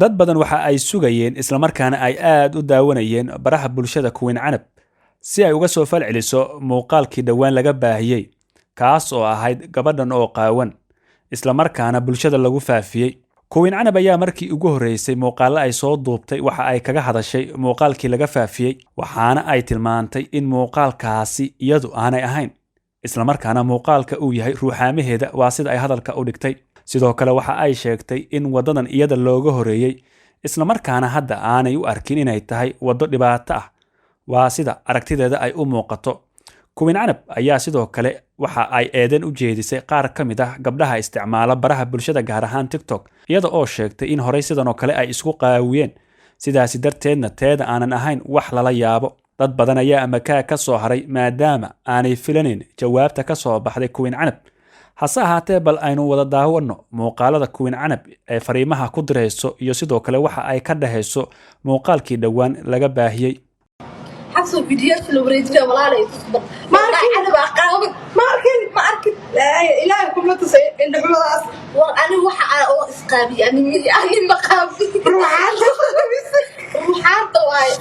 Dad badan waxa ay sugayeen, islamarkaana ay aad u daawanayeen baraha bulshada Queen Canab si ay uga soo falceliso muuqaalkii dhowaan laga baahiyey, kaas oo ahayd gabadhan oo qaawan, islamarkaana bulshada lagu faafiyey. Queen Canab ayaa markii ugu horreysay muuqaallo ay soo duubtay waxa ay kaga hadashay muuqaalkii laga faafiyey, waxaana ay tilmaantay in muuqaalkaasi iyadu aanay ahayn, islamarkaana muuqaalka uu yahay ruuxaamaheeda, waa sida ay hadalka u dhigtay. Sidoo kale waxa ay sheegtay in waddadan iyada looga horeeyey, islamarkaana hadda aanay u arkin inay tahay waddo dhibaato ah, waa sida aragtideeda ay u muuqato. Queen Canab ayaa sidoo kale waxa ay eedan u jeedisay qaar ka mid ah gabdhaha isticmaala baraha bulshada, gaar ahaan TikTok, iyada oo sheegtay in horey sidan oo kale ay isku qaawiyeen, sidaasi darteedna teeda aanan ahayn wax lala yaabo. Dad badan ayaa amakaa ka soo haray maadaama aanay filanayn jawaabta ka soo baxday Queen Canab. Hase ahaatee, bal aynu wada daawanno muuqaalada Queen Canab ee fariimaha ku dirayso iyo sidoo kale waxa ay ka dhahayso muuqaalkii dhowaan laga baahiyey. Xabso, fiidiyoyaasha la wareejinaya, walaalay, tusbal. Ma arkin. Canabaa qaawan. Ma arkin. Ma arkin. Ilaahay kuma tusay indhaxumadaas. War ani waxa aan oo isqaabiye, ani mi ani ma qaabi. Ruuxaanta. Ruuxaanta waaye,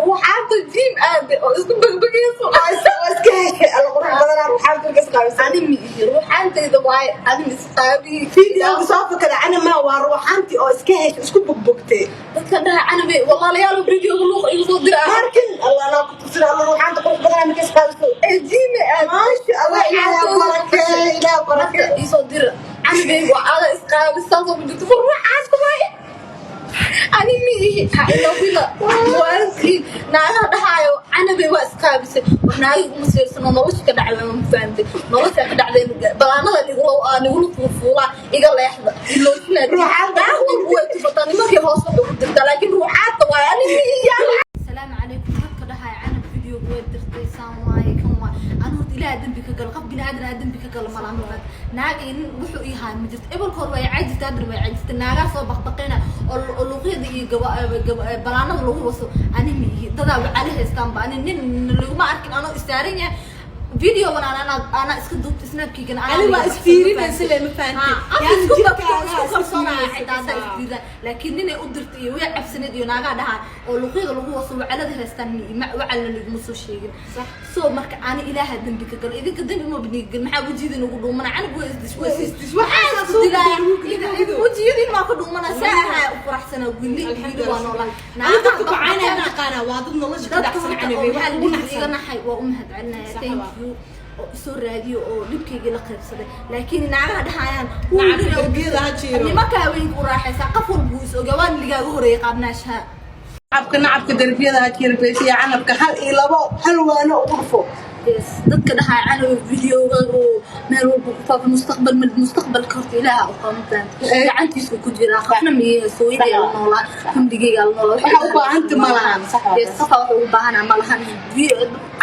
ruuxaanta gym aade oo isku bagbagayso. Waa iska heshay. Alla, qurux badanaa ruuxaanta marka isqaabisay. Ani mi ihi, ruuxaantayda waaye, ani ma isqaabiye. Fiidiyoga soo fakada cana maa, waa ruuxaantii oo iska heshay, isku bogbogtay. Dadka dhaha Canabe, walaalayaal, videoga luuqa igu soo dira. Ma arkin. Allah, anaa ku tusin. Alla, ruuxaanta qurux badanaa marka isqaabiso. Ee gym aade. Maasha Allah, Ilaahay barakee, Ilaahay barakee. Isoo dira, Canabe waa ada isqaabi, saasoo ku jirto. War ruuxaanta waaye, ani mi ihi. Ha ilowina waankii naagaha dhahaayo Canabe waa isqaabisay. War naagi uma siirsano, nolosha ka dhacday ma fahamtay? Nolosha ka dhacday balaanada nigula fuufuulaa, iga leexda ilooshina. Ruuxaanta. Naag walba way tufataa, nimankii hoos wax ugu dirtaa, laakiin ruuxaanta waaye, ani mi ihi. Asalaamu calaykum. Dadka dhahaayo Canab video way dirtay, saan waaye, kan waaye, anu horta Ilaah dembi ka galo, qof bini aadan aa dembi ka galo malaha, ma fahamtay? Naag iyo nin wuxuu ii haay ma jirto. Ebolka hore way caajirta, haddana way caajirta. Naagaa soo baqbaqayna oo luuqyada iyo balaanada lagu waso, ani ma ihi. Dadaa wacali haystaanba, ani nin laguma arkin anoo isaaran yahay videogan. Anaa iska duubta Snapkiigana. Ani waa isfiirinaysa le, ma fahantay? Yani isku jirkaaga isku iska kalsoonaya fiirinaysa. Xitaa haddaa isfiirina, laakiin ninay u dirtay iyo way cabsaneed iyo naagaa dhahaa oo luuqyada lagu waso wacalada haystaan, wacalna laguma soo sheegin. So marka ani Ilaaha dembi ka galo, idinka dembi ma binigal. Maxaa wejiyadin ugu dhuumana? Canab way isdish, way isdish. Waxaa Waxaa isku suuqa dilaaya lagu geliyo. Wejiyadin maa ka dhuumana? Saa ahaa u faraxsanaa, wili wili waa noolaa. Ani dadka ku caynaya mataqaanaa, waa dad nolosha ka Dadka dhacsan. horta Canabe oo wax maxaa ugu la dhihi, iga naxsan. naxay, waa u mahadcelinaya. Sax Thank waa. you oo isoo raadiyo oo dhibkaygii la qaybsaday, laakiin naagaha dhahayaan Nacabka darbiyada ha jiiro. Nimanka haweenka u raaxaysaa, qof walba wuu is ogaa, waan ligaaga horeeyay qaabnaashaha. Nacabka, nacabka darbiyada ha jiiro. Beesiya Canabka hal iyo labo, hal waano ugu dhufo. Yes, dadka dhahaya Canow videoga oo meel walba ku faafa, mustaqbal mustaqbalka horta Ilaaha u qabantaan, gacantiisu ku jiraa. Qofna miyay hooyaday la noolaa, famligeyga la noolaa. Waxa u baahanta ma lahan, sax waa. Yes, qofa waxa ugu baahana ma lahan.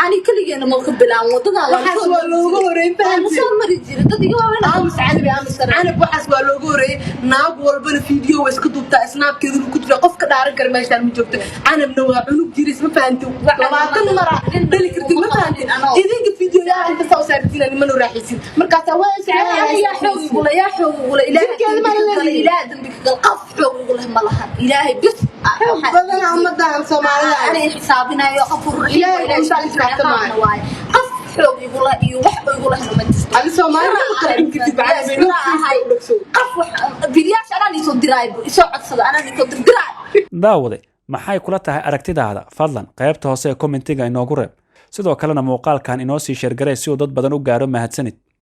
Ani keligeena ma ka bilaabin wadadaa. Waxaas waa looga horeeyay, fahamtay? Soo mari jiray dad iga waaweyn. Aamus Canabi, aamus Canab. Waxaas waa looga horeeyey. Naag walbana video way iska duubtaa, Snapkeeduna ku jira. Qof ka dhaaran kara meeshaan ma joogto. Canabna waa cunug jiris, ma fahanti? 20 mara dhali kartid, ma fahanti? Idinka videoyaal inta saa u saartiin nimanu raaxaysin, markaasaa waa Yaa xoog igula, yaa xoog igula? Ilaahay Jirkeeda ma dambi ka gala. leeyahay. Ilaahay dambi ka gala, qof xoog igula ma lahan, Ilaahay bis. Xoog badan ummadan Soomaalida. Ani xisaabinayo qof. Ilaahay intaa xisaabtamaayo. Waaye, qof xoog igula iyo wax igula ma jirto. Adi Soomaalida ma kala cun kartid, bacda Yes, ahay. Qof wax videoyaasha anaan isoo diraay, isoo codsada, anaan isoo dirdiraay. Daawade, maxay kula tahay aragtidaada? Fadlan qaybta hoose ee commentiga inoogu reeb. Sidoo kalena muuqaalkan inoo sii share garee si uu dad badan u gaaro. Mahadsanid.